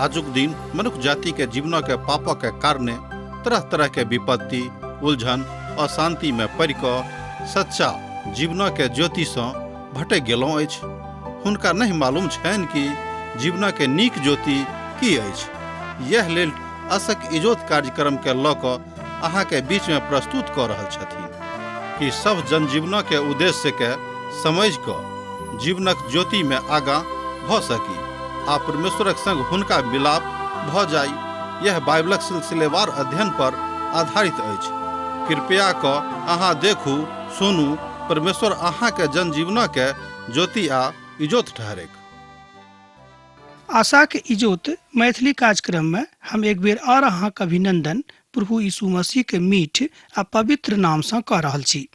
आजुक दिन मनुख जाति के जीवन के पापक के कारणे तरह तरह के विपत्ति, उलझन, अशांति में पड़ि कऽ सच्चा जीवन के ज्योति सँ भटकि गेलहुँ अछि। हुनका नहि मालूम छनि कि जीवन के नीक ज्योति की अछि। यैह लेल असक इजोत कार्यक्रम के लऽ कऽ अहाँ के बीच में प्रस्तुत कऽ रहल छथिन कि सभ जनजीवन के उद्देश्य के समझि कऽ जीवनक ज्योति में आगाँ भऽ सकी आ परमेश्वरक संग हुनका मिलाप भऽ जाइ। यह बाइबलक सिलसिलेवार अध्ययन पर आधारित अछि। कृपया कऽ अहाँ देखू, सुनू, परमेश्वर अहाँ के जनजीवनक के ज्योति आ इजोत ठहरेक। आशाक इजोत मैथिली कार्यक्रम में हम एक बेर और अहाँक अभिनंदन प्रभु यीशु मसीह के मीठ आ पवित्र नाम सँ कऽ रहल छी।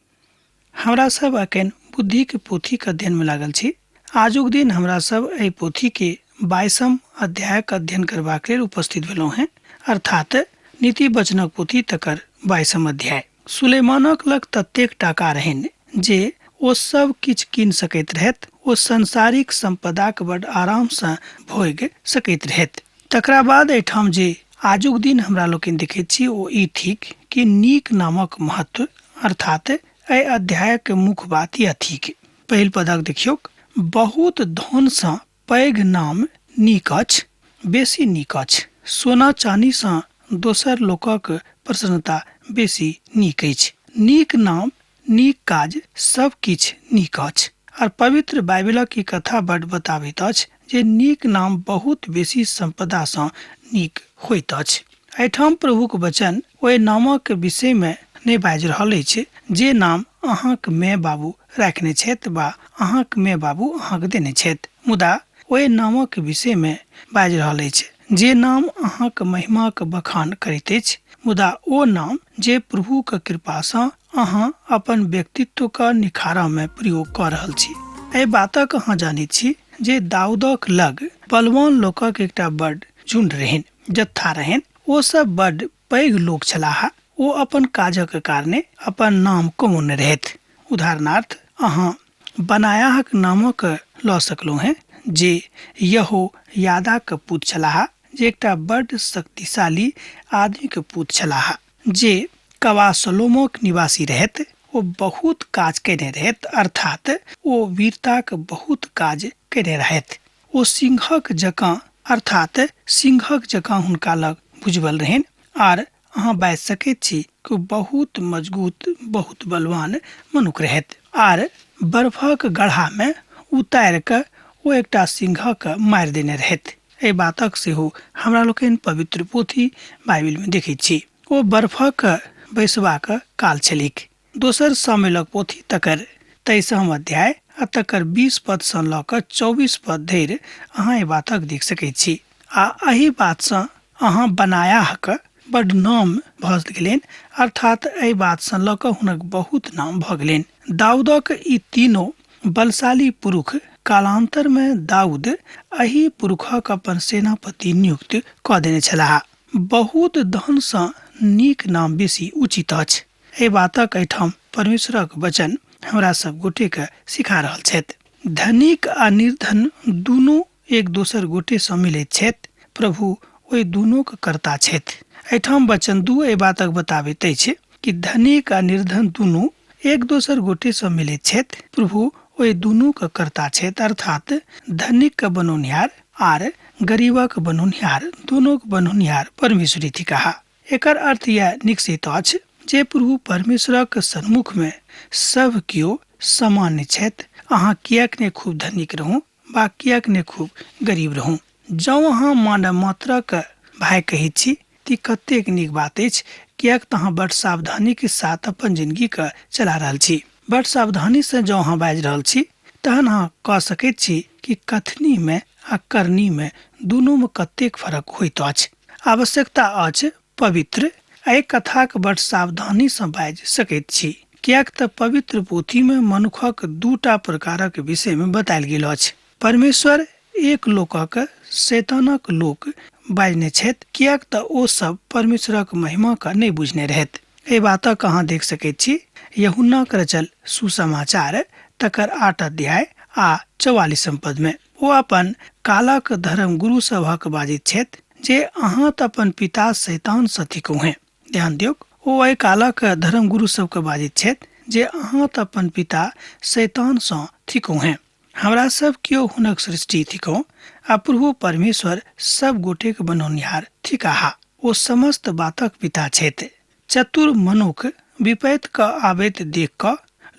हमरा सब अखन बुद्धिक पोथीक अध्ययन में लागल छी। आजुक दिन हमरा सब एहि पोथी के 22म अध्यायक अध्ययन करबाक लेल उपस्थित भेलहुँ हेँ, अर्थात नीति वचनक पोथी तकर 22म अध्याय। सुलेमानक लग ततेक टाका रहनि जे ओ सब किछु कीन सकैत रहथि। ओ सांसारिक सम्पदाक बड आरामसँ भोगि सकैत रहथि। तकरा बाद एहिठाम जे आजुक दिन हमरा लोकनि देखैत छी ओ ई थिक कि नीक नामक महत्व, अर्थात एहि अध्यायक मुख्य बात यह थिक। पहिल पदक देखियौक, बहुत धनसँ पैघ नाम नीक अछि, बेसी नीक अछि। सोना चानीसँ दोसर लोकक प्रसन्नता बेसी नीक अछि। नीक नाम, नीक काज सब किछु नीक अछि। आर पवित्र बाइबिलक ई कथा बड बताबैत अछि जे नीक नाम बहुत बेसी सम्पदासँ नीक होइत अछि। एहिठाम प्रभुक वचन ओहि नामक विषयमे नहि बाजि रहल अछि जे नाम अहाँक माय बाबू राखने छथि वा अहाँक माय बाबू अहाँक देने छथि, मुदा ओहि नामक विषयमे बाजि रहल अछि जे नाम अहाँक महिमाक बखान करैत अछि, मुदा ओ नाम जे प्रभुक कृपासँ अहाँ अपन व्यक्तित्वक निखारमे प्रयोग कऽ रहल छी। एहि बातक अहाँ जानैत छी जे दाऊदक लग बलवान लोकक एकटा बड झुंड रहनि, जत्था रहनि। ओ सब बड पैघ लोक छलाह। ओ अपन काजक कारणे अपन नाम कमौने रहथि। उदाहरणार्थ अहाँ बनायाहक नामक लऽ सकलहुँ हेँ जे यहो यादाक पुत छलाह, जे एकटा बड शक्तिशाली आदमीक पुत छलाह, जे कवासलोमक निवासी रहथि। ओ बहुत काज कयने रहथि, अर्थात ओ वीरताक बहुत काज कयने रहथि। ओ सिंहक जकाँ, अर्थात सिंहक जकाँ हुनका लग भुजबल रहनि। आर अहाँ बाजि सकैत छी कि ओ बहुत मजगूत, बहुत बलवान मनुख रहथि। आर बर्फक गढ़ामे उतारि कऽ ओ एकटा सिंहक मारि देने रहथि। एहि बातक सेहो हमरा लोकनि पवित्र पोथी बाइबिलमे देखैत छी। ओ बर्फक बैसबाक काल छलैक। दोसर सामुएलक पोथी तकर 23म अध्याय आ तकर 20 पदसँ लऽ कऽ 24 पद धरि अहाँ एहि बातक देख सकैत छी। आ एहि बातसँ अहाँ बनायाहक बड नाम भऽ गेलनि, अर्थात एहि बातसँ लऽ कऽ हुनक बहुत नाम भऽ गेलनि। दाऊदक ई तीनो बलशाली पुरुख कालान्तरमे दाऊद एहि पुरुखक अपन सेनापति नियुक्त कऽ देने छलाह। बहुत धनसँ नीक नाम बेसी उचित अछि। एहि बातक एहिठाम परमेश्वरक वचन हमरा सब गोटेके सिखा रहल छथि। धनिक आ निर्धन दुनू एक दोसर गोटेसँ मिलैत छथि। प्रभु ओहि दुनूक कर्ता छथि। एहिठाम वचन 2 एहि बातक बताबैत अछि कि धनिक आ निर्धन दुनू एक दोसर गोटेसँ मिलैत छथि। प्रभु ओहि दुनूक कर्ता छथि, अर्थात धनिकके बनौनिहार आर गरीबक बनौनिहार, दुनूक बनौनिहार परमेश्वरी थिकाह। एकर अर्थ यैह निकसैत अछि जे प्रभु परमेश्वरक सन्मुखमे सभ केओ सामान्य छथि। अहाँ किएक ने खूब धनिक रहू वा किएक ने खूब गरीब रहू। जँ अहाँ मानव मात्रक भाय कहैत छी त कतेक नीक बात अछि, किएक तऽ अहाँ बड सावधानीक साथ अपन जिनगीके चला रहल छी। बड सावधानीसँ जँ अहाँ बाजि रहल छी तहन अहाँ कह सकैत छी कि कथनीमे आ करनीमे दुनूमे कतेक फरक होइत अछि। आवश्यकता अछि पवित्र। एहि कथाक बड सावधानीसँ बाजि सकैत छी, किएक तऽ पवित्र पोथीमे मनुखक दूटा प्रकारक विषयमे बतायल गेल अछि। परमेश्वर एक लोकक शैतानक लोक बाजने छथि, किएक तऽ ओ सब परमेश्वरक महिमाके नहि बुझने रहथि। एहि बातक अहाँ देख सकैत छी यूहन्नाक रचल सुसमाचार तकर 8 अध्याय आ 44 पदमे। ओ अपन कालक धर्मगुरु सभक बाजैत छथि जे अहाँ तऽ अपन पिता शैतानसँ थिकहुँ हेँ। ध्यान दियौक, ओ एहि कालक धर्मगुरु सबके बाजैत छथि जे अहाँ तऽ अपन पिता शैतानसँ थिकहुँ हेँ। हमरा सब केओ हुनक सृष्टि थिकहुँ आ प्रभु परमेश्वर सब गोटेक बनौनिहार थिकाह। ओ समस्त बातक पिता छथि। चतुर मनुख विपैत कऽ आबैत देख कऽ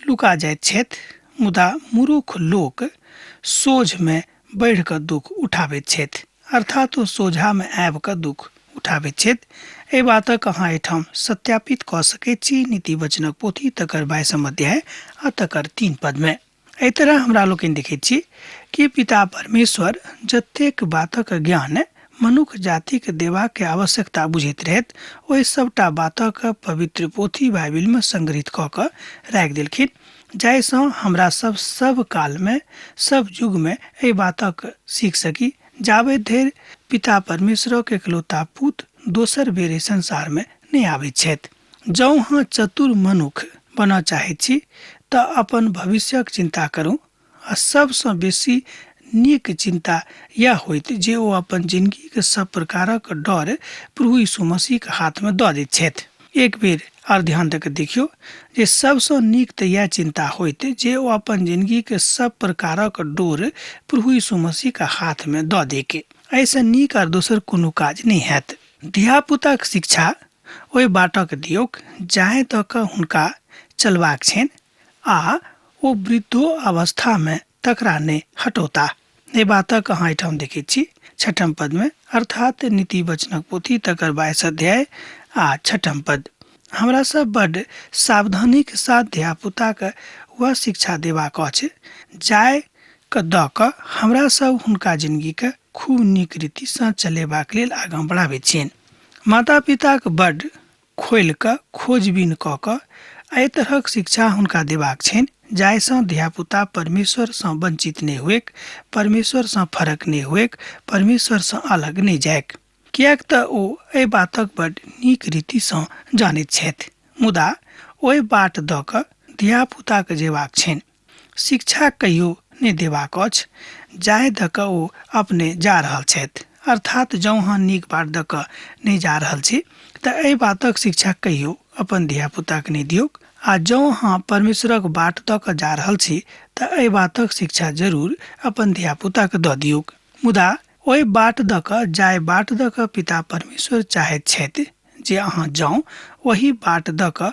लुका जाइत छथि, मुदा मुरुख लोक सोझमे बढ़ि कऽ दुख उठाबैत छथि, अर्थात ओ सोझामे आबि कऽ दुख उठाबैत छथि। एहि बातक अहाँ एहिठाम सत्यापित कऽ सकैत छी नीति वचनक पोथी तकर 22 अध्याय आ तकर 3 पदमे। एहि तरह हमरा लोकनि देखैत छी कि पिता परमेश्वर जतेक बातक ज्ञान मनुख जातिक देबाक आवश्यकता बुझैत रहथि, ओहि सबटा बातक पवित्र पोथी बाइबिलमे संग्रहित कऽ कऽ राखि देलखिन, जाहिसँ हमरा सब सब कालमे सब युगमे एहि बातक सीख सकी, जाबे धरि पिता परमेश्वरक एकलौता पुत दोसर बेर एहि संसारमे नहि आबैत छथि। जँ अहाँ चतुर मनुख बनऽ चाहैत छी तऽ अपन भविष्यक चिन्ता करू, आ सबसँ बेसी नीक चिन्ता यैह होइत जे ओ अपन जिनगीक सब प्रकारक डर प्रभु यीशु मसीहक हाथमे दऽ दैत छथि। एक बेर आर ध्यान दऽ कऽ देखियौ जे सबसँ नीक तऽ यैह चिन्ता होइत जे ओ अपन जिनगीक सब प्रकारक डोर प्रभु यीशु मसीहक हाथमे दऽ दैक। एहिसँ नीक आर दोसर कोनो काज नहि हैत। धियापुताक शिक्षा ओहि बाटक दियौक जाहि दऽ कऽ हुनका चलबाक छनि आ ओ वृद्धो अवस्थामे तकरा नहि हटौताह। एहि बातक अहाँ एहिठाम देखैत छी छठम पदमे, अर्थात नीति वचनक पोथी तकर 22 अध्याय आ छठम पद। हमरा सब बड्ड सावधानीक साथ धियापुताके वह शिक्षा देबाक अछि जाय के दऽ कऽ हमरा सब हुनका जिनगीके खूब नीक रीतिसँ चलेबाक लेल आगाँ बढ़ाबैत छियनि। माता पिताक बड्ड खोलि कऽ खोजबीन कऽ कऽ एहि तरहक शिक्षा हुनका देबाक छनि जाहिसँ धियापुता परमेश्वरसँ वञ्चित नहि हुएक, परमेश्वरसँ फरक नहि हुएक, परमेश्वरसँ अलग नहि जाइक, किएक तऽ ओ एहि बातक बड्ड नीक रीतिसँ जानैत छथि। मुदा ओहि बाट दऽ कऽ धियापुताके जेबाक छनि। शिक्षा कहियो नहि देबाक अछि जाहि दऽ कऽ ओ अपने जा रहल छथि, अर्थात जँ अहाँ नीक बाट दऽ कऽ नहि जा रहल छी तऽ एहि बातक शिक्षा कहियो अपन धियापुताके नहि दियौक, आ जँ अहाँ परमेश्वरक बाट दऽ कऽ जा रहल छी तऽ एहि बातक शिक्षा जरूर अपन धियापुताके दऽ दियौक। मुदा ओहि बाट दऽ कऽ जाहि बाट दऽ कऽ पिता परमेश्वर चाहैत छथि जे अहाँ जाउ, ओही बाट दऽ कऽ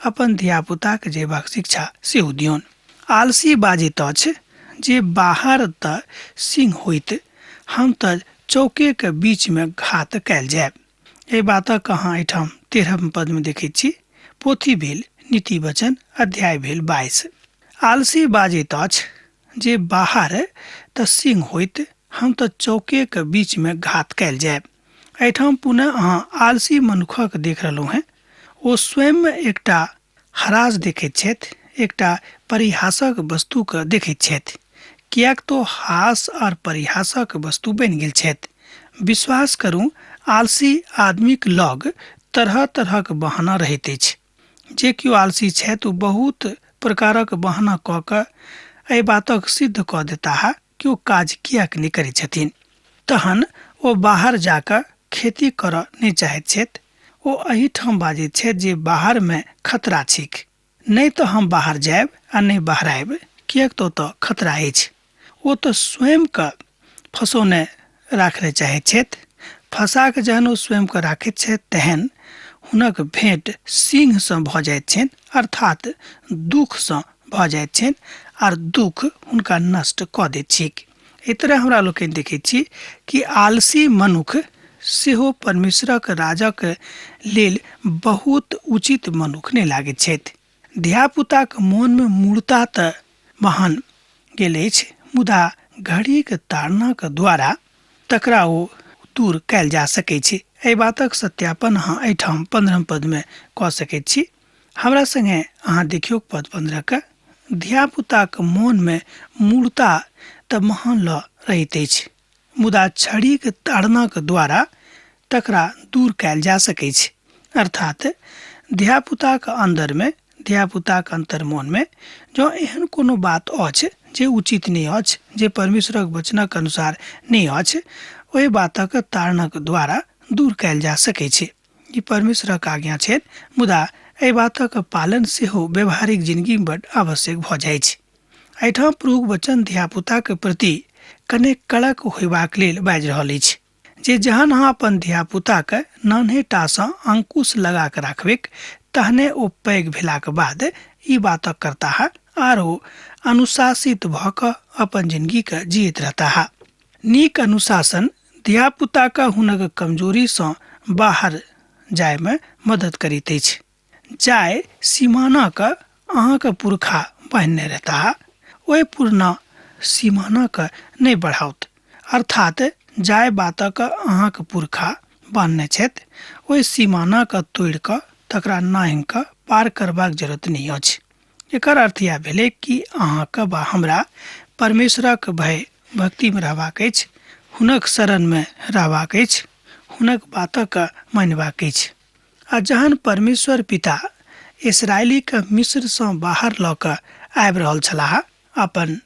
अपन धियापुताके जयबाक शिक्षा सेहो दियौन। आलसी बाजैत अछि जे बाहर तऽ सिंह होइत, हम तऽ चौकेके बीचमे घात कयल जायब। एहि बातक अहाँ एहिठाम 13 पदमे देखैत छी। पोथी भेल नीति वचन, अध्याय भेल 22। आलसी बाजैत अछि जे बाहर तऽ सिंह होइत, हम तऽ चौकेके बीचमे घात कयल जायब। एहिठाम पुनः अहाँ आलसी मनुखक देख रहलहुँ हेँ। ओ स्वयंमे एकटा हरास देखैत छथि, एकटा परिहासक वस्तुके देखैत छथि, किएक तऽ हास आओर परिहासक वस्तु बनि गेल छथि। विश्वास करू, आलसी आदमीक लग तरह तरहक बहाना रहैत अछि। जे केओ आलसी छथि ओ बहुत प्रकारक बहाना कऽ कऽ एहि बातक सिद्ध कऽ देताह कि ओ काज किएक नहि करै छथिन। तहन ओ बाहर जा कऽ खेती करऽ नहि चाहैत छथि। ओ एहिठाम बाजैत छथि जे बाहरमे खतरा छैक, नहि तऽ हम बाहर जायब आ नहि बहरायब, किएक तऽ ओतऽ खतरा अछि। ओ तऽ स्वयंके फँसौने राखय चाहैत छथि। फँसा कऽ जहन ओ स्वयंके राखैत छथि तहन हुनक भेँट सिंहसँ भऽ जाइत छनि, अर्थात दुःखसँ भऽ जाइत छनि, आर दुःख हुनका नष्ट कऽ दैत छैक। एहि तरह हमरा लोकनि देखैत छी कि आलसी मनुख सेहो परमेश्वरक राजक लेल बहुत उचित मनुख नहि लागैत छथि। धियापुताक मोनमे मूर्ता तऽ महान गेल अछि, मुदा घड़ीक ताड़नाक द्वारा तकरा ओ दूर कयल जा सकैत छै। एहि बातक सत्यापन अहाँ एहिठाम 15 पदमे कऽ सकैत छी। हमरा संगे अहाँ देखियौ पद 15 के। धियापुताक मोनमे मूर्ता तऽ महान लऽ रहैत अछि, मुदा छड़ीक ताड़नाक द्वारा तकरा दूर कयल जा सकैत छै। अर्थात धियापुताक अन्दरमे, धियापुताक अन्तर्मनमे जँ एहन कोनो बात अछि जे उचित नहि अछि, जे परमेश्वरक वचनक अनुसार नहि अछि, ओहि बातक तारणक द्वारा दूर कयल जा सकै छै। ई परमेश्वरक आज्ञा छै, मुदा एहि बातक पालन सेहो व्यवहारिक जिनगीमे बड्ड आवश्यक भऽ जाइ छै। एहिठाम प्रभुक वचन धियापुताके प्रति कने कड़क होयबाक लेल बाजि रहल अछि जे जहन अहाँ अपन धियापुताके नान्हेटासँ अंकुश लगा कऽ राखबैक तहने ओ पैघ भेलाक बाद ई बातक करताह आर ओ अनुशासित भऽ कऽ अपन जिनगीके जियैत रहताह। नीक अनुशासन धियापुताके हुनक कमजोरीसँ बाहर जायमे मदद करैत अछि। जाय सीमानाके अहाँके पुरखा बान्हने रहताह ओहि पुरना सीमानाके नहि बढ़ाओत। अर्थात जाय बातक अहाँके पुरखा बान्हने छथि ओहि सीमानाके तोड़ि कऽ तकरा नाहिं कऽ पार करबाक जरूरत नहि अछि। एकर अर्थ इएह भेलै कि अहाँके वा हमरा परमेश्वरक भय भक्तिमे रहबाक अछि, हुनक शरणमे रहबाक अछि, हुनक बातक मानबाक अछि। आ जहन परमेश्वर पिता इसराइलीके मिस्रसँ बाहर लऽ कऽ आबि रहल छलाह अपन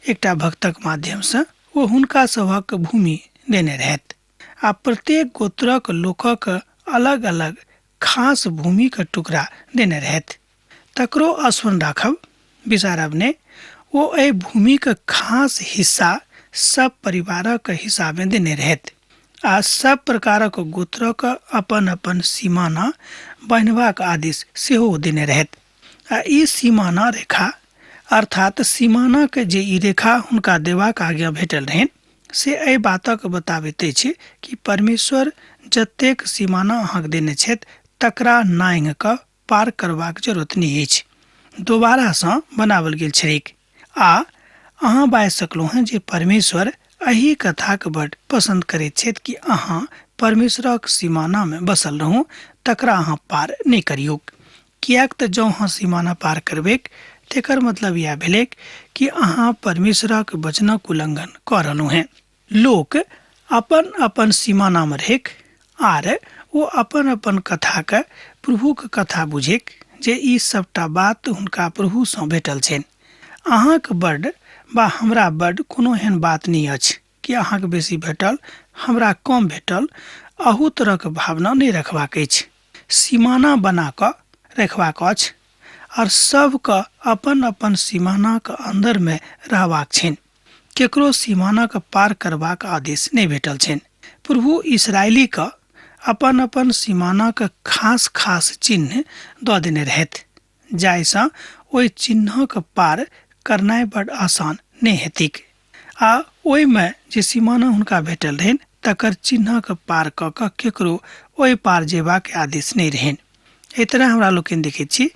एकटा भक्तक माध्यमसँ, ओ हुनका सभक भूमि देने रहथि आ प्रत्येक गोत्रक लोकक अलग अलग खास भूमिके टुकड़ा देने रहथि। तकरो स्मरण राखब, बिसारब नहि। ओ एहि भूमिके खास हिस्सा सब परिवारक हिसाबे देने रहथि आ सब प्रकारक गोत्रक अपन अपन सीमाना बान्हबाक आदेश सेहो देने रहथि। आ ई सीमाना रेखा अर्थात सीमानाके जे ई रेखा हुनका देबाक आज्ञा भेटल रहनि से एहि बातक बताबैत अछि कि परमेश्वर जतेक सीमाना अहाँके देने छथि तकरा नाँघि कऽ पार करबाक जरूरत नहि अछि। दोबारासँ बनाओल गेल छलैक आ अहाँ बाजि सकलहुँ हेँ जे परमेश्वर एहि कथाके बड्ड पसन्द करैत छथि कि अहाँ परमेश्वरक सीमानामे बसल रहू, तकरा अहाँ पार नहि करियौक। किएक तऽ जँ अहाँ सीमाना पार करबैक तेकर मतलब इएह भेलैक कि अहाँ परमेश्वरक वचनक उल्लंघन कऽ रहलहुँ हेँ। लोक अपन अपन सीमानामे रहैक आर ओ अपन अपन कथाके प्रभुक कथा बुझैक जे ई सबटा बात हुनका प्रभुसँ भेटल छनि। अहाँक बड्ड वा हमरा बड्ड कोनो एहन बात नहि अछि कि अहाँके बेसी भेटल हमरा कम भेटल, अहू तरहक भावना नहि रखबाक अछि। सीमाना बना कऽ रखबाक अछि आओर सबके अपन अपन सीमानाक अन्दरमे रहबाक छनि। केकरो सीमानाक पार करबाक आदेश नहि भेटल छनि। प्रभु इसराइलीके अपन अपन सीमानाक खास खास चिन्ह दऽ देने रहथि जाहिसँ ओहि चिन्हक पार करनाइ बड आसान नहि हेतिक आ ओहिमे जे सीमाना हुनका भेटल रहनि तकर चिन्हक पार कऽ कऽ केकरो ओहि पार जेबाक आदेश नहि रहनि। एहि तरह हमरा लोकनि देखैत छी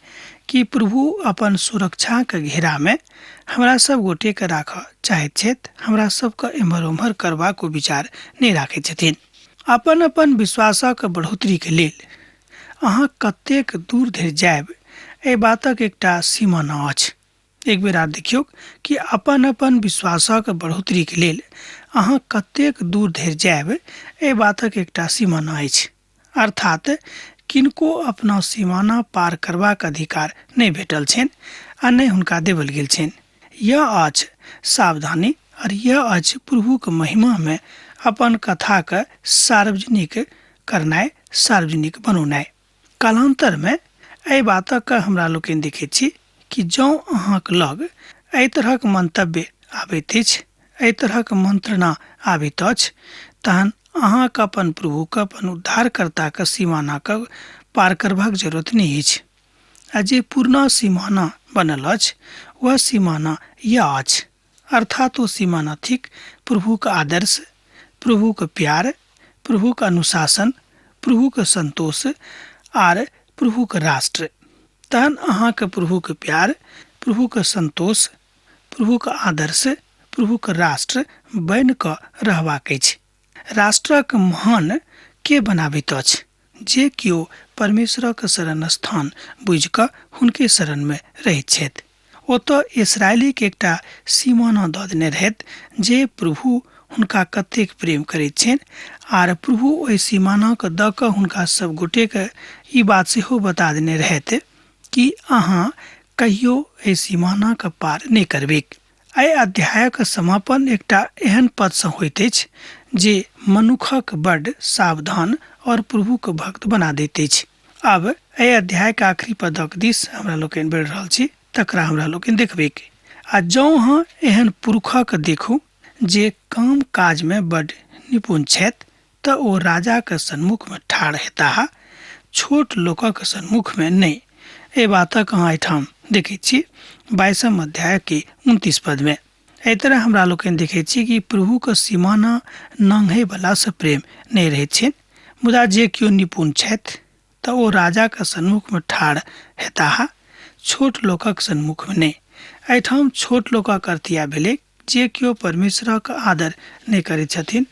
कि प्रभु अपन सुरक्षाक घेरामे हमरा सब गोटेके राखऽ चाहैत छथि, हमरा सबके एम्हर ओम्हर करबाक ओ विचार नहि राखैत छथिन। अपन अपन विश्वासक बढ़ोतरीके लेल अहाँ कतेक दूर धरि जायब एहि बातक एकटा सीमा न अछि। एक बेर आर देखियौक कि अपन अपन विश्वासक बढ़ोतरीके लेल अहाँ कतेक दूर धरि जायब एहि बातक एकटा सीमा न अछि। अर्थात किनको अपना सीमाना पार करबाक अधिकार नहि भेटल छनि आ नहि हुनका देवल गेल छनि। यह अछि सावधानी और यह अछि प्रभुक महिमामे अपन कथाके सार्वजनिक करनाइ, सार्वजनिक बनौनाइ। कालान्तरमे एहि बातक हमरा लोकनि देखैत छी कि जँ अहाँक लग एहि तरहक मंतव्य आबैत अछि, एहि तरहक मंत्रणा आबैत अछि, तहन अहाँके अपन प्रभुके अपन उद्धारकर्ताके सीमानाके पार करबाक जरूरत नहि अछि। आ जे पुरना सीमाना बनल अछि वह सीमाना यह अछि। अर्थात ओ सीमाना थिक प्रभुक आदर्श, प्रभुक प्यार, प्रभुक अनुशासन, प्रभुक संतोष आर प्रभुक राष्ट्र। तहन अहाँके प्रभुक प्यार, प्रभुक संतोष, प्रभुक आदर्श, प्रभुक राष्ट्र बनि कऽ रहबाक अछि। राष्ट्रक महान के बनाबैत अछि? जे केओ परमेश्वरक शरण स्थान बुझि कऽ हुनके शरणमे रहैत छथि। ओतऽ इसराइलीके एकटा सीमाना दऽ देने रहथि जे प्रभु हुनका कतेक प्रेम करैत छनि आर प्रभु ओहि सीमानाके दऽ कऽ हुनका सब गोटेके ई बात सेहो बता देने रहथि कि अहाँ कहियो एहि सीमानाके पार नहि करबैक। एहि अध्यायक समापन एकटा एहन पदसँ होइत अछि जे मनुखक बड्ड सावधान और प्रभुक भक्त बना दैत अछि। आब एहि अध्यायक आखिरी पदक दिस हमरा लोकनि बढ़ि रहल छी, तकरा हमरा लोकनि देखबैक। आ जौं अहाँ एहन पुरुखक देखू जे काम काजमे बड्ड निपुण छथि तऽ ओ राजाक सन्मुखमे ठाढ़ हेताह, छोट लोकक सन्मुखमे नहि। एहि बातक अहाँ एहिठाम देखैत छी 22म अध्यायके 29 पदमे। एहि तरह हमरा लोकनि देखैत छी कि प्रभुक सीमाना नांघयवलासँ प्रेम नहि रहैत छनि, मुदा जे केओ निपुण छथि तऽ ओ राजाक सन्मुखमे ठाढ़ हेताह, छोट लोकक सन्मुखमे नहि। एहिठाम छोट लोकक अर्थ इएह भेलै जे केओ परमेश्वरक आदर नहि करैत छथिन,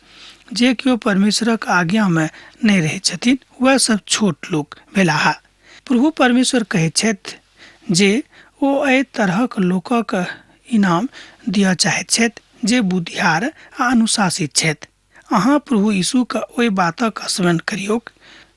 जे केओ परमेश्वरक आज्ञामे नहि रहैत छथिन, वएह सब छोट लोक भेलाह। प्रभु परमेश्वर कहैत छथि जे ओ एहि तरहक लोकक इनाम दिअ चाहैत छथि जे बुद्धियार आ अनुशासित छथि। अहाँ प्रभु यीशुक ओहि बातक स्मरण करियौक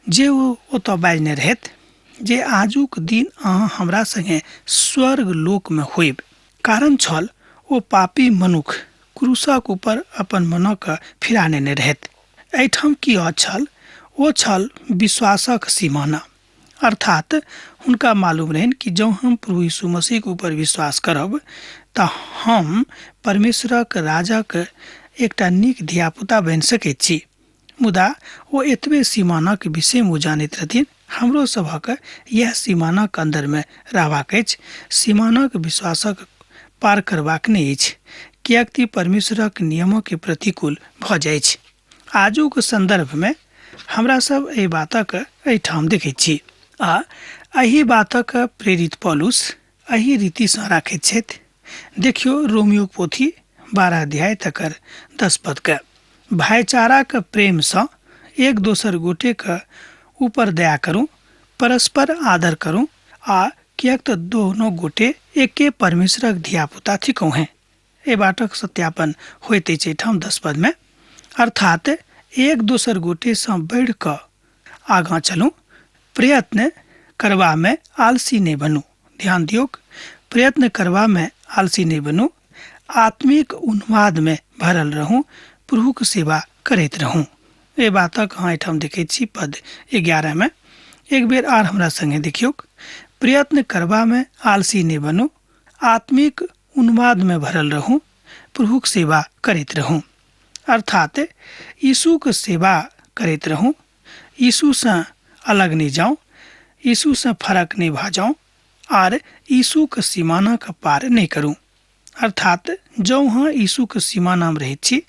जे ओ ओतऽ बाजने रहथि जे आजुक दिन अहाँ हमरा संगे स्वर्ग लोकमे होयब। कारण छल ओ पापी मनुख क्रूसक ऊपर अपन मनक फिरा नेने रहथि। एहिठाम की छल? ओ छल विश्वासक सीमाना। अर्थात हुनका मालूम रहनि कि जँ हम प्रभु यीशु मसीहक ऊपर विश्वास करब तऽ हम परमेश्वरक राजक एकटा नीक धियापुता बनि सकैत छी। मुदा ओ एतबे सीमानाक विषयमे ओ जानैत रहथिन। हमरो सभक इएह सीमानाक अन्दरमे रहबाक अछि। सीमानाक विश्वासक पार करबाक नहि अछि, किएक तऽ परमेश्वरक नियमक प्रतिकूल भऽ जाइछ। आजुक सन्दर्भमे हमरा सब एहि बातक एहिठाम देखैत छी आ एहि बातक प्रेरित पौलुस एहि रीतिसँ राखैत छथि। देखियौ रोमियो पोथी 12 अध्याय तकर 10 पदके। भाईचाराक प्रेमसँ एक दोसर गोटेक ऊपर दया करू, परस्पर आदर करू, आ किएक तऽ दोनो गोटे एके परमेश्वरक धियापुता थिकहुँ हेँ। एहि बातक सत्यापन होइत अछि एहिठाम 10 पदमे। अर्थात एक दोसर गोटेसँ बढ़ि कऽ आगाँ चलू, प्रयत्न करबामे आलसी नहि बनू। ध्यान दियौक, प्रयत्न करबामे आलसी नहि बनू, आत्मिक उन्मादमे भरल रहू, प्रभुक सेवा करैत रहू। एहि बातक अहाँ एहिठाम देखैत छी पद 11मे। एक बेर आर हमरा संगे देखियौक, प्रयत्न करबामे आलसी नहि बनू, आत्मिक उन्मादमे भरल रहू, प्रभुक सेवा करैत रहू। अर्थात यीशुक सेवा करैत रहू, यीशुसँ अलग नहि जाउ, यीशुसँ फरक नहि भऽ जाउ, आर यीशुक सीमानाक पार नहि करू। अर्थात जँ अहाँ यीशुक सीमानामे रहैत छी,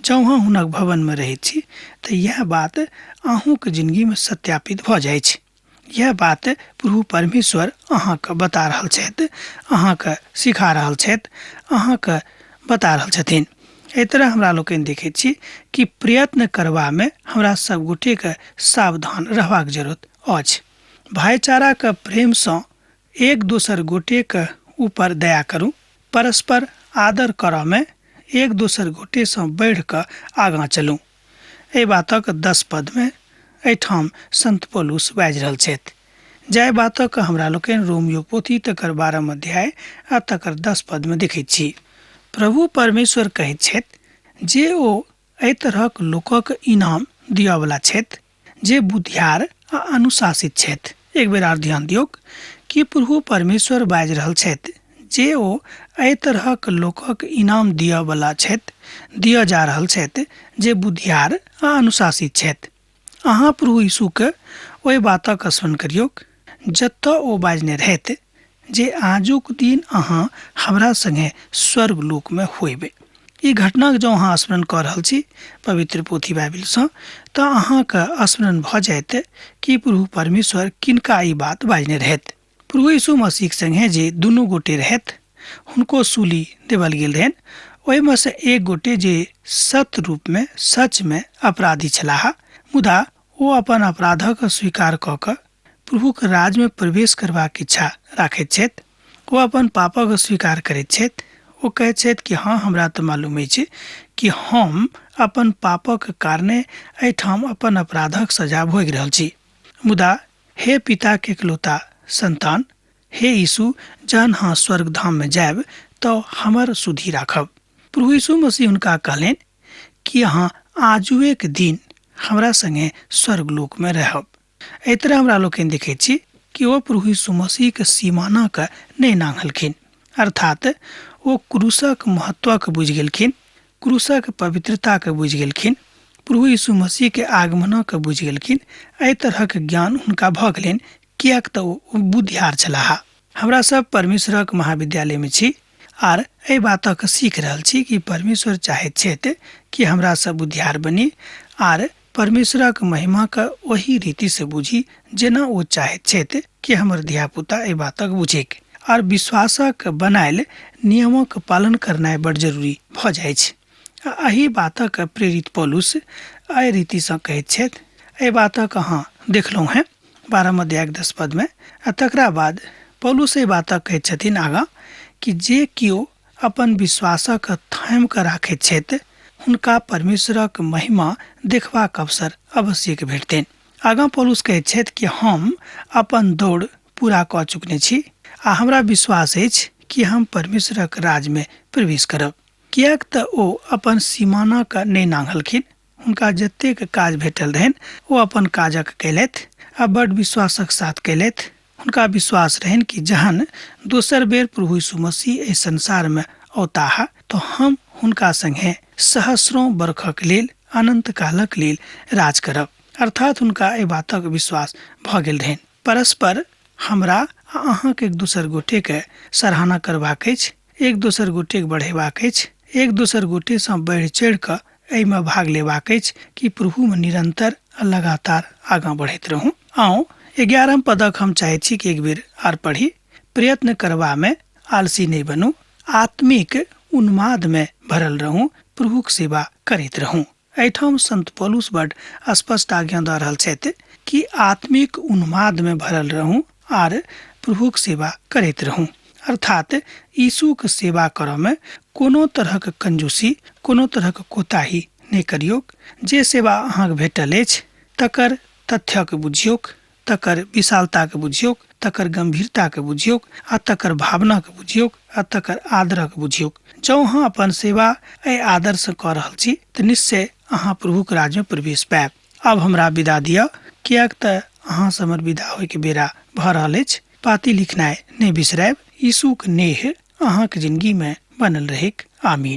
जँ अहाँ हुनक भवनमे रहैत छी, तऽ इएह बात अहूँक जिनगीमे सत्यापित भऽ जाइछ। यह बात प्रभु परमेश्वर अहाँके बता रहल छथि, अहाँके सिखा रहल छथि, अहाँके बता रहल छथिन। एहि तरह हमरा लोकनि देखैत छी कि प्रयत्न करबामे हमरा सब गोटेके सावधान रहबाक जरूरत अछि। भाईचाराके प्रेमसँ एक दोसर गोटेके ऊपर दया करू, परस्पर आदर करऽमे एक दोसर गोटेसँ बढ़ि कऽ आगाँ चलू। एहि बातक 10 पदमे एहिठाम संत पौलुस बाजि रहल छथि, जाहि बातक हमरा लोकनि रोमियो पोथी तकर 12 अध्याय आ तकर 10 पदमे देखैत छी। प्रभु परमेश्वर कहैत छथि जे ओ एहि तरहक लोकक इनाम दिअवला छथि जे बुद्धियार आ अनुशासित छथि। एक बेर आर ध्यान दियौक कि प्रभु परमेश्वर बाजि रहल छथि जे ओ एहि तरहक लोकक इनाम दिअवला छथि, दिअ जा रहल छथि जे बुद्धियार आ अनुशासित छथि। अहाँ प्रभु यीशुके ओहि बातक स्मरण करियौक जतऽ ओ बाजने रहथि जे आजुक दिन अहाँ हमरा संगे स्वर्ग लोकमे होयबै। ई घटनाक जँ अहाँ स्मरण कऽ रहल छी पवित्र पोथी बाइबिलसँ तऽ अहाँके स्मरण भऽ जायत कि प्रभु परमेश्वर किनका ई बात बाजने रहथि। प्रभु यीशु मसीहक संगे जे दुनू गोटे रहथि हुनको सूली देवल गेल रहनि। ओहिमे सँ एक गोटे जे सत्य रूपमे सचमे अपराधी छलाह, मुदा ओ अपन अपराधक स्वीकार कऽ कऽ प्रभुक राजमे प्रवेश करबाक इच्छा राखैत छथि। ओ अपन पापक स्वीकार करैत छथि। ओ कहैत छथि कि हँ, हमरा तऽ मालूम अछि कि हम अपन पापक कारणे एहिठाम अपन अपराधक सजा भोगि रहल छी, मुदा हे पिताके इकलौता संतान, हे यीशु, जहन अहाँ स्वर्ग धाममे जायब तऽ हमर सुधि राखब। प्रभु यीशु मसीह हुनका कहलनि कि अहाँ आजुएक दिन हमरा संगे स्वर्गलोकमे रहब। एहि तरह हमरा लोकनि देखैत छी कि ओ प्रभु यीशु मसीहके सीमानाके नहि नांघलखिन, अर्थात ओ क्रूसक महत्वके बुझि गेलखिन, क्रूसक पवित्रताके बुझि गेलखिन, प्रभु यीशु मसीहके आगमनके बुझि गेलखिन। एहि तरहक ज्ञान हुनका भऽ गेलनि, किएक तऽ ओ बुद्धियार छलाह। हमरा सब परमेश्वरक महाविद्यालयमे छी आर एहि बातक सीख रहल छी कि परमेश्वर चाहैत छथि कि हमरा सब बुद्धियार बनी आर परमेश्वरक महिमाके ओही रीतिसँ बुझी जेना ओ चाहैत छथि कि हमर धियापुता एहि बातक बुझैक। आर विश्वासक बनायल नियमक पालन करनाइ बड़ जरूरी भऽ जाइ छै। आ एहि बातक प्रेरित पौलुस एहि रीतिसँ कहैत छथि। एहि बातक अहाँ देखलहुँ हेँ 12 अध्यायक 10 पदमे। आ तकरा बाद पौलुस एहि बातक कहैत छथिन आगाँ कि जे केओ अपन विश्वासक थामि कऽ राखैत छथि हुनका परमेश्वरक महिमा देखबाक अवसर अवश्यक भेटतनि। आगाँ पौलुस कहैत छथि कि हम अपन दौड़ पूरा कऽ चुकने छी आ हमरा विश्वास अछि कि हम परमेश्वरक राज्यमे प्रवेश करब। किएक तऽ ओ अपन सीमानाके नहि नांघलखिन। हुनका जतेक काज भेटल रहनि ओ अपन काजक कयलथि आ बड विश्वासक साथ कयलथि। हुनका विश्वास रहनि कि जहन दोसर बेर प्रभु यीशु मसीह एहि संसारमे औताह तऽ हम हुनका संगे सहस्रों बरखक लेल अनंत कालक लेल राज करब। अर्थात हुनका एहि बातक विश्वास भऽ गेल रहनि। परस्पर हमरा आ अहाँके एक दोसर गोटेके सराहना करबाक अछि, एक दोसर गोटेके बढ़ेबाक अछि, एक दोसर गोटेसँ बढ़ि चढ़ि कऽ एहिमे भाग लेबाक अछि कि प्रभुमे निरंतर आ लगातार आगाँ बढ़ैत रहू। आउ 11 पदक हम चाहैत छी कि एक बेर आर पढ़ी। प्रयत्न करबामे आलसी नहि बनू, आत्मिक उन्मादमे भरल रहू, प्रभुक सेवा करैत रहू। एहिठाम संत पौलुस बड स्पष्ट आज्ञा दऽ रहल छथि कि आत्मिक उन्मादमे भरल रहू आर प्रभुक सेवा करैत रहू। अर्थात यीशुक सेवा करऽमे कोनो तरहक कंजूसी, कोनो तरहक कोताही नहि करियौक। जे सेवा अहाँके भेटल अछि तकर तथ्यके बुझियौक, तकर विशालताके बुझियौक, तकर गंभीरताके बुझियौक आ तकर भावनाके बुझियौक आ तकर आदरके बुझियौक। जँ अहाँ अपन सेवा एहि आदरसँ कऽ रहल छी तऽ निश्चय अहाँ प्रभुक राज्यमे प्रवेश पायब। आब हमरा विदा दिअ, किएक तऽ अहाँसँ हमर विदा होइके बेरा भऽ रहल अछि। पाती लिखनाइ नहि बिसरायब। यीशुक नेह अहाँक जिंदगीमे बनल रहैक। आमीन।